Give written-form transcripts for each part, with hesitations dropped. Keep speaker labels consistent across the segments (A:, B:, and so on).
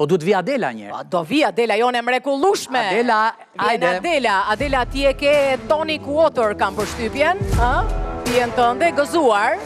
A: Po duhet vi Adela një herë.
B: Po, do vi Adela jonë e mrekullueshme.
A: Adela,
B: ajde. Adela, Adela ti e ke tonic water kam përshtypjen, ë? Pijen tënde gëzuar.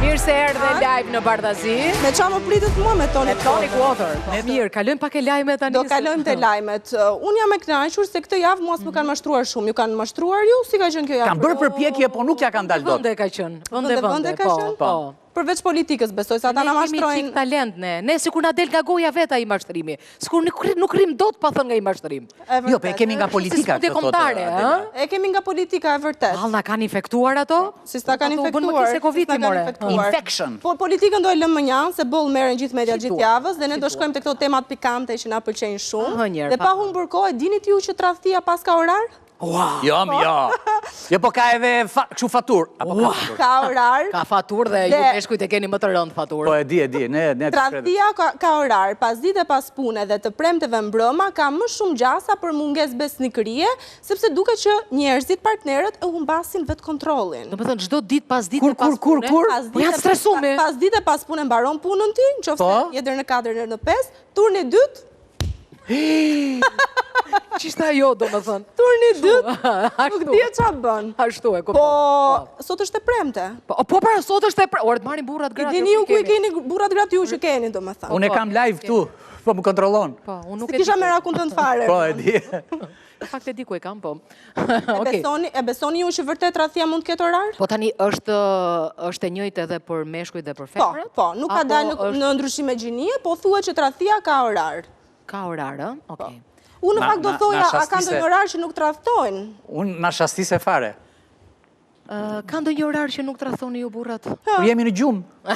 B: Mirë se erdhe live në Bardhazi.
C: Me ça më pritët mua me tonic
B: water? Me tonic water. Po. Mirë, kalojmë pak te lajmet tani.
C: Do kalojmë te lajmet. Unë jam e kënaqur se këtë javë mua s'më kanë mashtruar shumë. Ju kanë mashtruar ju? Si ka qenë kjo javë?
A: Kam bërë përpjekje, po nuk ja kam dalë dot.
B: Vende ka qenë. Vende vende
C: ka
B: po,
C: qenë.
B: Po.
C: Përveç politikës, besoj se ata na mashtrojnë.
B: Ne kemi çik talent ne. Ne sikur na del nga goja vetë ai mashtrimi. Sikur nuk nuk rrim dot pa thënë nga ai mashtrim.
A: Jo, po e kemi nga politika
B: këtë thotë. Ë?
C: E kemi nga politika e vërtet.
B: Vallë na kanë infektuar ato?
C: Si s'ta kanë infektuar?
B: Se Covidi more.
A: Infection.
C: Po politikën do e lëmë mënjanë se boll merren gjithë mediat gjithë javës dhe ne do shkojmë te këto temat pikante që na pëlqejnë shumë. Dhe pa humbur kohë, dinit ju që tradhtia paska orar?
A: Jo, mi jo. Jo, po ka edhe kështu faturë. Apo ka faturë?
C: Ka orar.
B: Ka faturë dhe ju meshkujt e keni më të rëndë faturë.
A: Po e di, e di. Ne, ne
C: Tradhtia ka, ka orar, pasdite pas pune dhe të premteve mbrëma ka më shumë gjasa për mungesë besnikërie, sepse duket që njerëzit, partnerët e humbasin vetëkontrollin.
B: Domethënë çdo ditë pasdite
A: kur,
B: pas
A: kur,
B: pune.
A: Kur, kur,
B: Po janë stresume.
C: Pasdite pas pune mbaron punën ti, në qoftë se
A: po?
C: je deri në 4 deri në 5, turni i dytë
B: Ç'ishte ajo, domethënë?
C: Turni i dytë, nuk di ça bën.
B: Ashtu e kuptoj.
C: Po, po, sot është e premte.
B: Po, po pra, sot është e premte. Ore të marrin burrat
C: gratë. I dini ju ku i keni burrat gratë ju që keni, domethënë.
A: Unë e kam live këtu, po më kontrollon.
B: Po, unë nuk e di.
C: Kisha merakun tënd fare.
A: Po, e di.
B: Në fakt e di ku e kam, po.
C: E besoni, e besoni ju që vërtet tradhtia mund të ketë orar?
B: Po tani është është e njëjtë edhe për meshkujt dhe për
C: Po,
B: femrat?
C: po, nuk ka dalë në, në ndryshime gjinie, po thuhet që tradhtia ka orar.
B: Ka orar, ë? Okej.
C: Po. Unë në fakt do thoja, a ka ndonjë orar që nuk tradhtojnë?
A: Unë na shastise fare.
B: Ka ndonjë orar që nuk tradhtoni ju burrat?
A: Kur jemi në gjumë.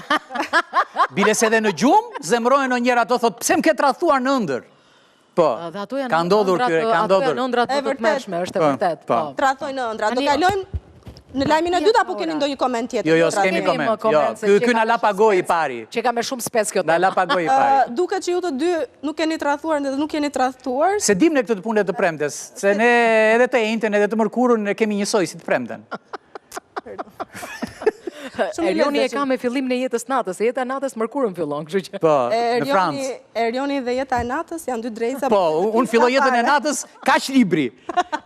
A: Biles edhe në gjumë, zemërohen ndonjëherë ato thotë, pse më ke tradhtuar në ëndërr? Po, ka ndodhur kjo, ka
B: ndodhur. Ato janë ëndrrat më të tmerrshme, është e po, vërtetë.
A: Po.
B: po.
C: Tradhtojnë në ëndrra. Do kalojmë në lajmin e dytë apo keni ndonjë koment tjetër?
A: Jo, jo, s'kemi koment. Jo, ky ky na la pa gojë i pari.
B: Që ka me shumë spec kjo.
A: Na la pa gojë i pari.
C: Duket që ju të dy nuk keni tradhtuar dhe nuk jeni tradhtuar.
A: S'e dimë ne këtë të punën e të premtes, se ne edhe të enjten edhe të mërkurën e kemi njësoj si të premten.
B: Erioni e ka me fillimin e jetës natës, e jeta e natës mërkurën fillon, kështu
A: që. Po, në Francë.
C: Erioni dhe jeta e natës janë dy drejtëza.
A: Po, unë filloj jetën e natës kaq libri.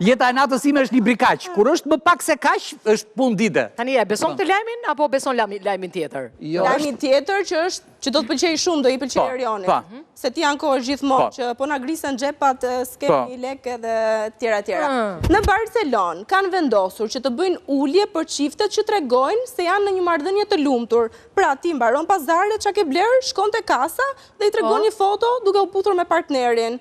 A: Jeta e natës ime është libri kaq. Kur është më pak se kaq, është punë dite.
B: Tani e beson këtë lajmin apo beson lajmin tjetër?
A: Jo.
C: Lajmin tjetër që është Që do të pëlqejë shumë, do i pëlqejë
A: po,
C: Erionit.
A: Po.
C: Mhm. Se ti ankohesh gjithmonë po. që po na grisen xhepat, s'kemi lek edhe tjera tjera. Mm. Në Barcelonë kanë vendosur që të bëjnë ulje për çiftet që tregojnë se janë në një marrëdhënie të lumtur. Pra ti mbaron pazaret ça ke blerë, shkon te kasa dhe i tregon një foto duke u puthur me partnerin.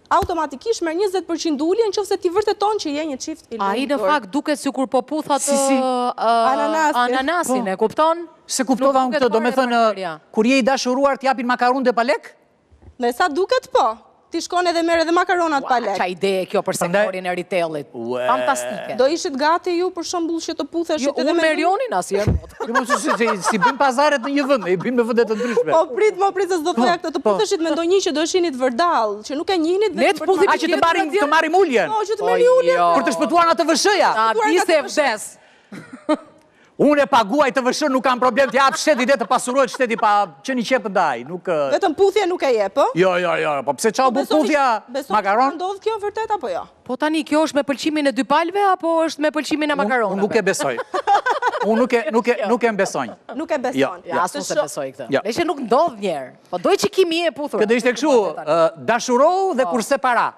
C: Automatikisht merr 20% ulje në qoftë se ti vërteton që je një çift i lumtur.
B: Ai në fakt duket sikur po puth atë
C: ananasin,
B: ananasin, e kupton?
A: S'e kuptova unë këtë, domethënë, kur je i dashuruar të japin makaronat dhe pa lek?
C: Me sa duket po. Ti shkon edhe merr edhe makaronat pa lek.
B: Ua, ça ideje kjo për sektorin e retailit. Fantastike.
C: Do ishit gati ju për shembull që të putheshit
B: jo, edhe me Erionin asnjëherë.
A: Jo, mo, si, si, s'i bëjmë pazaret në një vend, i bëjmë në vende të ndryshme.
C: Po prit, mo prit se s'do thoja këtë, të
A: po.
C: putheshit me ndonjë që do e shihnit vërdallë, që nuk e njihnit
B: Ne të puthim
A: A që të marrim të marrim uljen.
C: Po, që të merrni uljen.
B: Jo.
A: Për të shpëtuar nga TVSH-ja.
B: Ta di se vdes.
A: Unë e paguaj TVSH, nuk kam problem të jap shteti dhe të pasurohet shteti pa qenë i qepë ndaj, nuk
C: Vetëm puthje nuk e jep, ë?
A: Jo, jo, jo, po pse ça u bë puthja makaron?
C: Ndodh kjo vërtet apo jo?
B: Po tani kjo është me pëlqimin e dy palëve apo është me pëlqimin e makaronave?
A: Unë nuk e besoj. Unë nuk e nuk e nuk e besoj.
C: Nuk e beson.
A: Jo,
B: jo. As unë s'e besoj këtë.
A: Jo.
B: Meqë nuk ndodh njëherë. Po doj që kimi e puthur.
A: Këtë do ishte kështu, dashurohu dhe po. kurse para.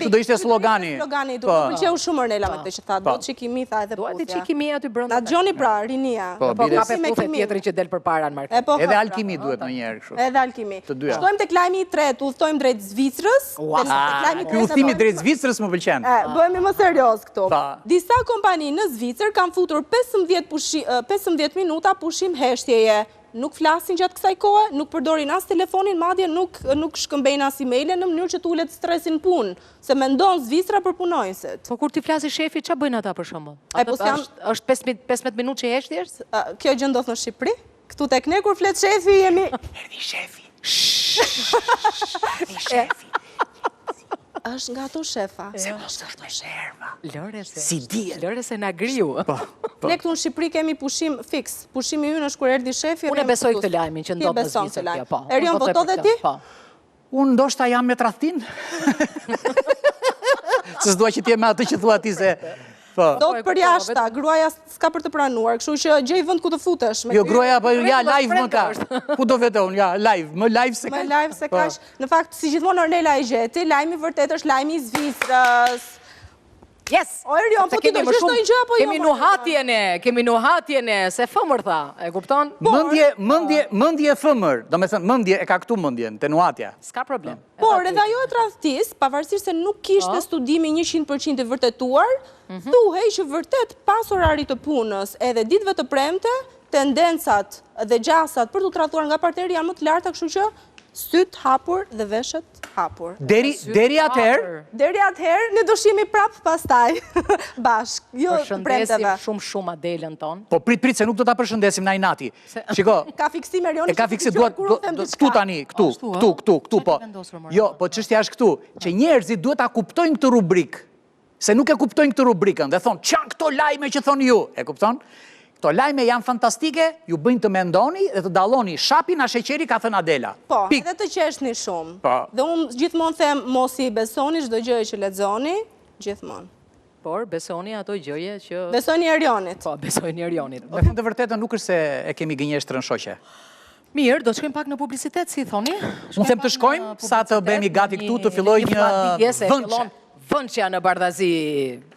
A: Kështu do ishte slogani.
C: Slogani, do të pëlqeu shumë Ornela me këtë që tha, do të kimi tha edhe
B: puthja. Do të kimi aty brenda.
C: Na dëgjoni pra, rinia.
A: Po,
B: po kape puthje tjetrin që del përpara në market.
C: Po,
A: edhe alkimi duhet ndonjëherë kështu.
C: Edhe alkimi. Shkojmë tek lajmi i tretë, udhëtojmë drejt Zvicrës.
A: Ky udhëtimi drejt Zvicrës më pëlqen.
C: Bëhemi më serioz këtu. Disa kompani në Zvicër kanë futur 15 minuta pushim heshtjeje. Nuk flasin gjatë kësaj kohe, nuk përdorin as telefonin, madje nuk nuk shkëmbejnë as emaile në mënyrë që të ulet stresi në punë, se mendon Zvicra për punonjësit.
B: Po kur t'i flasi shefi, ça bëjnë ata për shembull?
C: E po s'janë
B: është 15 minutë që heshtje?
C: Kjo gjë ndodh në Shqipëri? Këtu tek ne kur flet shefi jemi
A: Erdhi shefi. Erdhi shefi.
C: Është nga ato shefa.
A: Se mos është me nerva.
B: Lëre se.
A: Si dihet.
B: Lëre se na griu.
A: Po, po.
C: Ne këtu në Shqipëri kemi pushim fiks. Pushimi ynë është kur erdhi shefi.
B: Unë e besoj këtë lajmin që ndodh në Zvicër kjo, po.
C: Erion, voto dhe ti?
B: Po.
A: Unë ndoshta jam me tradhtinë. Se s'dua që të jem me atë që thua ti se...
C: Po. Do të përjashta, gruaja s'ka për të pranuar, kështu që gjej vend ku të futesh.
A: Jo, gruaja, po ja, live më ka. Ku do vete unë, ja, live, më live se kaq.
C: Më live se kaq. Po. Në fakt, si gjithmonë Ornela e gjeti, lajmi i vërtetë është lajmi i Zvicrës.
B: Yes!
C: O Erion, po ti do gjesh ndonjë gjë apo jo?
B: Kemi nuhatje ne, kemi nuhatje ne, se femër tha, e kupton?
A: Mendje, mendje, mendje femër, domethënë mendje e ka këtu mendjen, te nuhatja.
B: S'ka problem.
C: Por edhe ajo e tradhtisë, pavarësisht se nuk kishte po. studimi 100% i vërtetuar, mhm. thuhej që vërtet pas orarit të punës edhe ditëve të premte, tendencat dhe gjasat për t'u tradhtuar nga partneri janë më të larta, kështu që Sytë hapur dhe veshët
A: hapur. Deri deri atëherë?
C: Deri atëherë ne do shihemi prapë pastaj bashkë, jo të
B: premteve. Përshëndesim shumë shumë Adelën tonë.
A: Po prit prit se nuk do ta përshëndesim na inati. Shiko.
C: Ka fiksim Erioni.
A: E ka fiksim dua këtu tani, këtu, këtu, këtu, këtu po. Jo, po çështja është këtu, që njerëzit duhet ta kuptojnë këtë rubrikë. Se nuk e kuptojnë këtë rubrikën dhe thonë, ç'janë këto lajme që thoni ju? E kupton? Këto lajme janë fantastike, ju bëjnë të mendoni dhe të dalloni shapin a sheqeri ka thënë Adela.
C: Po, edhe të qeshni shumë. Po. Dhe unë gjithmonë them mos i besoni çdo gjë që lexoni, gjithmonë.
B: Por besoni ato gjëje që
C: Besoni Erionit.
B: Po, besoni Erionit.
A: Me thënë të vërtetën nuk është se e kemi gënjeshtrën shoqe.
B: Mirë, do të shkojmë pak në publicitet, si thoni?
A: Unë them të shkojmë, sa të bëhemi gati këtu të fillojë një vënçe.
B: Vënçja në bardhazi.